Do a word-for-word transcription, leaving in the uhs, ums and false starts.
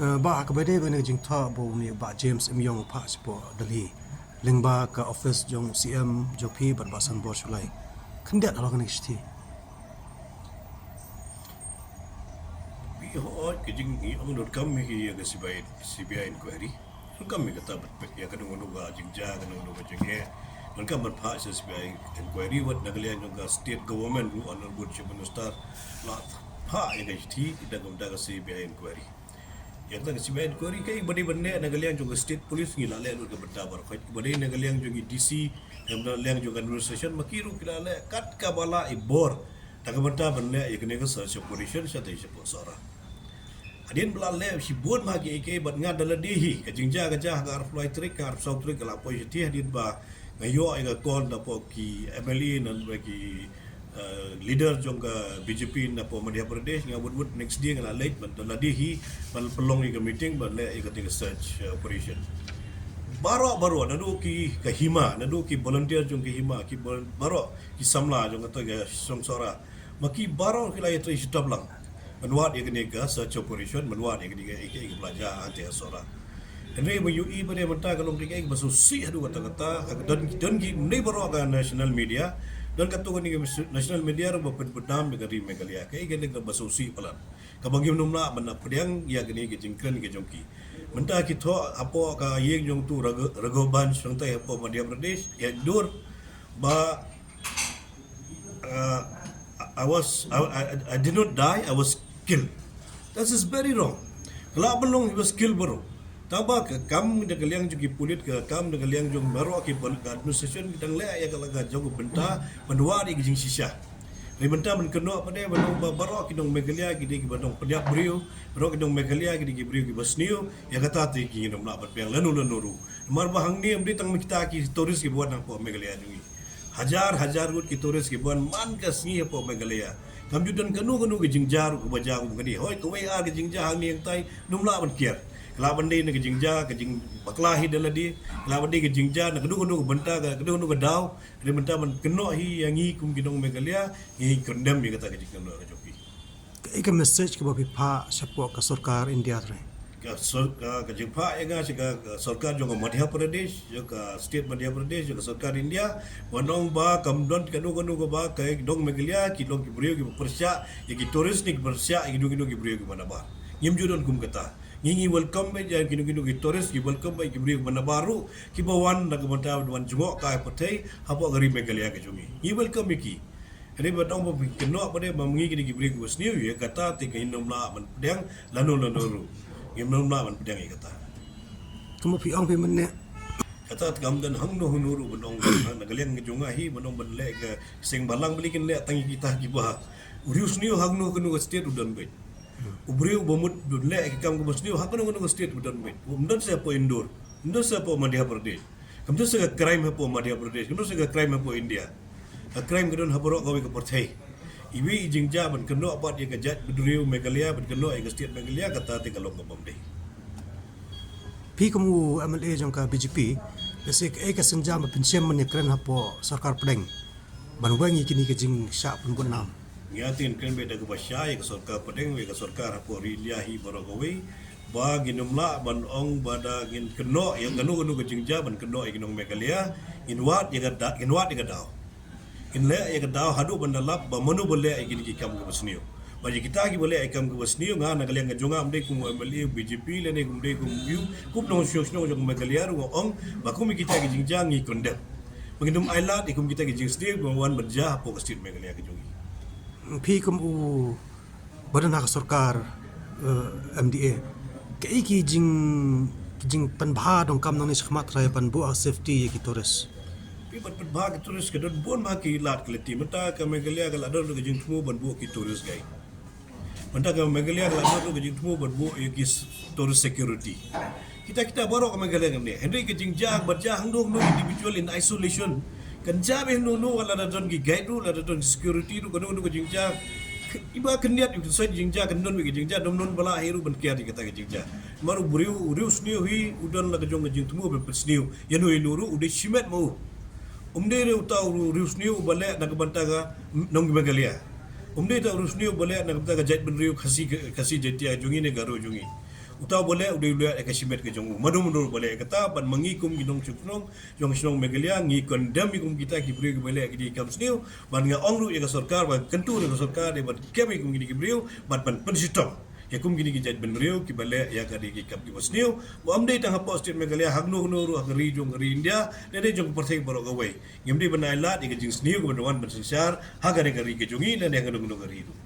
Eh, ba ka bade bane jingthoh ba u Bah James M Yong u phah shapoh Delhi lyngba ka office jong C M jong phi bad Bah Sanbor Shullai. Khyndiat halor kane ka shithi. Pi hoi ka jing i ong dot kam hi ya ka C B I, C B I inquiry. Dot kam hi kata bad pek ya ka dong dong ka jingjia ka dong dong ka jingeh. Dot kam bad phah sha C B I inquiry wat na ka liang jong ka state government ruh honorable chief minister la phah ya ka shithi da ka bynta ka C B I inquiry. Ya kata ka C B I inquiry ka i ba dei ban leh na ka liang jong ka state police ngi la leh lut ka bynta baroh. Ka ba dei na ka liang jong i D C, na ka liang jong ka administration ma ki ruh ki la leh kat kaba la i bor. Da ka bynta ban leh ya kane ka search operation shatei shapoh Sohra. Hadien ba la leh shibun ma ki eke bad nga da lade hi ka jingjia ka jia ha ka arphew lai tarik, ka arphew saw tarik ka la poi shathie hadien ba nga ïoh ya ka call napoh ki M L A na ki eh, leader jong ka B J P napoh Madhya Pradesh, nga wut wut next day nga la leit ban da lade hi ban pynlong ïa ka meeting ban leh ïa ka ting search, eh, operation. Baroh baroh naduh ki ka hima, naduh ki volunteer jong ki hima, ki vol- baroh ki samla jong kata ka shnong Sohra. Ma ki baroh ki la ïatrei shitap lang ban wad ïa kane ka search operation, ban wad ïa kane ka ïa ka ïa ka pla jia hangta ha Sohra. Hynrei ba ïohi ba dei mynta ka long ka ïa ka ba sngewsih haduh katta katta, ka don don ki mne baroh ka national media, don katto katne ka national media ruh ba pynbadam ïa ka ri Meghalaya. Ka ïa kane ka ba sngewsih palat. Kaba ngim nym lah ban pdiang ïa kane ka jingkren ka jong ki. Mynta ki thoh hapoh ka ïing jong utu Raghu- Raghuvansh hangta hapoh Madhya Pradesh, ïa dur ba uh, I was I, I, I did not die, I was killed. That is very wrong. Ka lah ban long he was killed baroh. Tangba ka kam da ka liang jong ki pulit, ka kam da ka liang jong baroh ki pol- ka administration ki dang leh ïa ka la ka jong ka bynta ban wad ïa ka jingshisha. Hynrei mynta ban kynnoh pat de ban long ba baroh ki nong Meghalaya ki dei kiba nongpynïap briew, baroh ki nong Meghalaya ki dei ki briew kiba sniew, ïa kata te ki ngin ym lah ban pdiang lano lano ruh. Namar ba hangne ym dei tang ma kita ki tourist kiba wan hapoh Meghalaya jong ngi. Hajar hajar ngut ki tourist kiba wan man ka sngi hapoh Meghalaya. Kam ju don kano kano ka jingjia ruh kaba jia kum kane. Hooid, kawei ar ka jingjia hangne hangtai ngim lah ban kiar. Ka lah ban dei na ka jingjia ka jingbakla hi da lade. Ka lah ban dei ka jingjia na kano kano ka bynta, ka kano kano ka daw. Hynrei mynta ban kynnoh hi ïa ngi kum ki nong Meghalaya, ngi condemn ïa kata ka jingkynnoh ka jong ki. Kaei ka message kaba phi phah shapoh ka sorkar India te? Ka sor- ka, ka jingphah ïa nga sha ka, ka sorkar jong ka Madhya Pradesh, jong ka state Madhya Pradesh, jong ka sorkar India, ban ong ba kam don kano kano kaba ka nong Meghalaya ki long ki briew kiba pyrshah ïa ki tourist ne ki pyrshah ïa kino kino ki briew kiba nabar. Ngim ju don kum kata. Ngi ngi welcome beit ïa kino kino ki tourist, ngi welcome beit ïa ki briew kiba nabar ruh kiba wan na ka bynta ban wan jngoh ka pyrthei hapoh ka ri Meghalaya ka jong ngi. Ngi welcome ïa ki. Hynrei ba dang ba phi kynnoh pat de ba ma ngi kine ki briew kiba sniew, ïa kata te ngin ym lah ban pdiang lano lano ruh. Ngin ym lah ban pdiang ïa kata. Kumba phi ong phi mynne. Kata te kam don hangno hangno ruh ban ong, na ka liang ka jong nga hi ban ong ban leh ka seng balang, balei kin leh tang ïa kita kiba. U riewsniew hangno hangno ka state u don beit. U briew ba mut ban leh ka kam kaba sniew hangno hangno ka state u don beit. Um don sa hapoh Indore, um don sa hapoh Madhya Pradesh. Kam don sa ka crime hapoh Madhya Pradesh, kam don sa ka crime hapoh India. Ka crime ka don ha baroh kawei ka pyrthei. Iwei i jingjia ban kynnoh pat ïa ka jaitbynriew Meghalaya, ban kynnoh ïa ka state Meghalaya, kata te ka long ka bym dei. Phi kum u M L A jong ka B J P, lehse kaei ka sienjam ba phin shem ban ïakren hapoh sorkar pdeng ban weng ïa kine ki jingshah pynbun nam? Nga te ngin kren beit da kaba shai ïa ka sorkar pdeng, ïa ka sorkar hapoh ri India hi baroh kawei, ba ngin ym lah ban ong ba da ngin kynnoh ïa kano kano ka jingjia ban kynnoh ïa ki nong Meghalaya, ngin wad ïa ka da- ngin wad ïa ka daw. Ngin leh ïa ka daw haduh ban da lap ba mano ba leh ïa kine ki kam kaba sniew. Bad ïa kita kiba leh ïa ki kam kaba sniew, nga na ka liang ka jong nga, ym dei kum u M L A B J P lane kum dei kum u, kum nongshong shnong jong Meghalaya ruh nga ong ba kum ïa kita ki jingjia ngi condemn. Ba ngin ym ailad ïa kum kita ki jingsniew ba wan ban jia hapoh ka state Meghalaya ka jong ngi. Phi kum u ba don ha ka sorkar, eh, M D A, kaei ki jing- ki jingpynbha donkam nangne shakhmat trai ban buh safety ïa ki tourist? Phi, ban pynbha ki tourist ka don bun ma ki lad ki lynti. Mynta ka Meghalaya ka la don ka jingthmu ban buh ki tourist guide. Mynta ka Meghalaya ka la don ka jingthmu ban buh ïa ki s- tourist security. Kita kita baroh ka Meghalaya ka ne. Hynrei ka jingjia ba jia hangno hangno individual in isolation. Kan jia beit hangno hangno, lada don ki guide ruh, lada don ki security ruh, kano kano ka jingjia. Iba khyndiat ïa u sait jingjia, kan don beit ka jingjia, dom don ba la hi ruh ban kiar ïa kata ka jingjia. Namar u briew, u riewsniew hi u don la ka jong ka jingthmu ban pynsniew ïano ïano ruh, u dei shimet ma u. Um dei ruh uta u riewsniew uba leh na ka bynta ka nong Meghalaya. Um dei uta u riewsniew uba leh na ka bynta ka jaitbynriew Khasi, Khasi Jaintia jong ngi ne Garo jong ngi. Uta u ba leh u dei u leh ïa ka shimet ka jong u. Mano mano u ba leh ïa kata, bad ma ngi kum ki nongshong shnong jong shnong Meghalaya, ngi condemn ïa kum kita ki briew ki ba leh ïa ki kam sniew. Bad nga ong ruh ïa ka sorkar, bad kyntu ïa ka sorkar, dei ban kem ïa kum kine ki briew, bad ban pynshitom ïa kum kine ki jait bynriew ki ba leh ïa ka dei ki kam ki ba sniew. Ba ym dei tang hapoh state Meghalaya, hangno hangno ruh ha ka ri jong ka ri India, lane jong ka pyrthei baroh kawei. Ngim dei ban ailad ïa ka jingsniew ka ban wan ban synshar ha ka dei ka ri ka jong ngi, lane hangno hangno ka ri ruh.